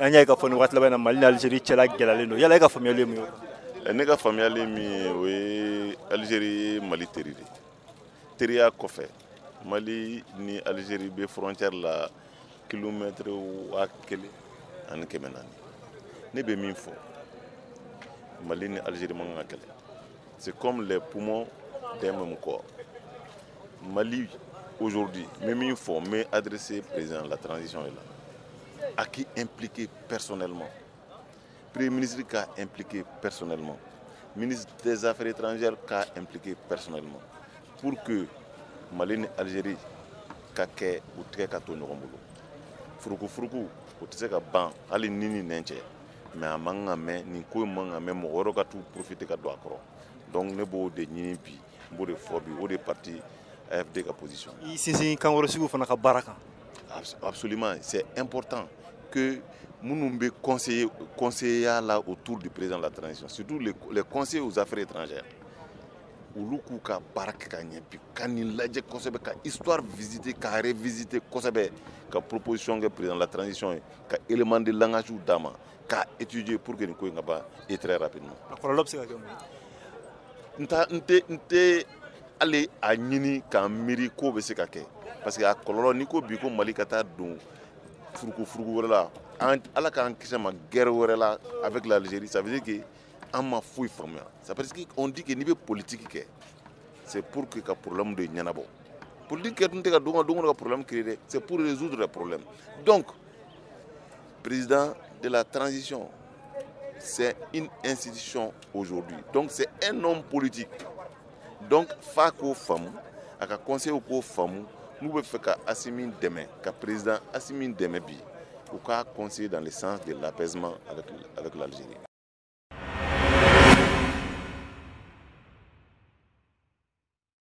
An y'a ye k'a fɔ nin waati laban in na, Mali ni Algérie cɛla gɛlɛyalen don. Yala e ka faamuyali ye mun ye? Ne ka faamuyali min ye, o ye Algérie ye Mali teri de. Teriya kɔfɛ, Mali ni Algérie bɛ frontière la, kilomètre 1400. Ne bɛ min fɔ, Mali ni Algérie man kan ka kɛlɛ. C'est comme les poumons d'un même corps. Mali aujourd'hui, n bɛ min fɔ, n bɛ adresser président de la transition ye la, a k'i impliqué personnellement, premier ministre k'a impliqué personnellement, ministre des Affaires étrangères k'a impliqué personnellement, pour que Mali ni Algérie ka kɛ u tigɛ ka to ɲɔgɔn bolo. Furuku furuku, o tɛ se ka ban hali ni ni nɛn cɛ, mais a man ka mɛn, nin ko in man ka mɛn, mɔgɔ wɛrɛw ka t'u profiter ka don a kɔrɔ. Donc ne b'o de ɲini bi, n b'o de fɔ bi, o de parti AFD ka position. I sinsin kankɔrɔsigiw fana ka baara kan. Absolument, c'est important que minnu bɛ conseiller conseillers la autour du président de la transition, surtout les conseillers aux affaires étrangères, olu k'u ka baara kɛ ka ɲɛ bi, ka nin lajɛ kosɛbɛ, ka histoire visiter, ka revisiter kosɛbɛ, ka proposition kɛ président de la transition ye, ka élément de langage d'a ma, k'a étudier pour que nin ko in ka ban et très rapidement. A kɔlɔlɔ bɛ se ka kɛ mun ye? N ta n tɛ hali a ɲini k'an miiri k'o bɛ se ka kɛ, parce que a kɔlɔlɔ, n'i ko bi ko Mali ka taa don furuku furuku wɛrɛ la, an Ala k'an kisi a ma, guerre wɛrɛ la avec l'Algérie, ça veut dire que an ma foyi faamuya. C'est parce que on dit que n'i bɛ politique kɛ, c'est pour que ka problème de ɲɛnabɔ. Politique kɛ tun tɛ ka don ka don ka problème créer dɛ, c'est pour résoudre les problèmes. Donc président de la transition, c'est une institution aujourd'hui, donc c'est un homme politique. Donc f'a k'o faamu, a ka conseil k'o faamu. N'u bɛ fɛ ka Assimi dɛmɛ, ka président Assimi dɛmɛ bi, u k'a conseiller dans le sens de l'apaisement avec l'Algérie.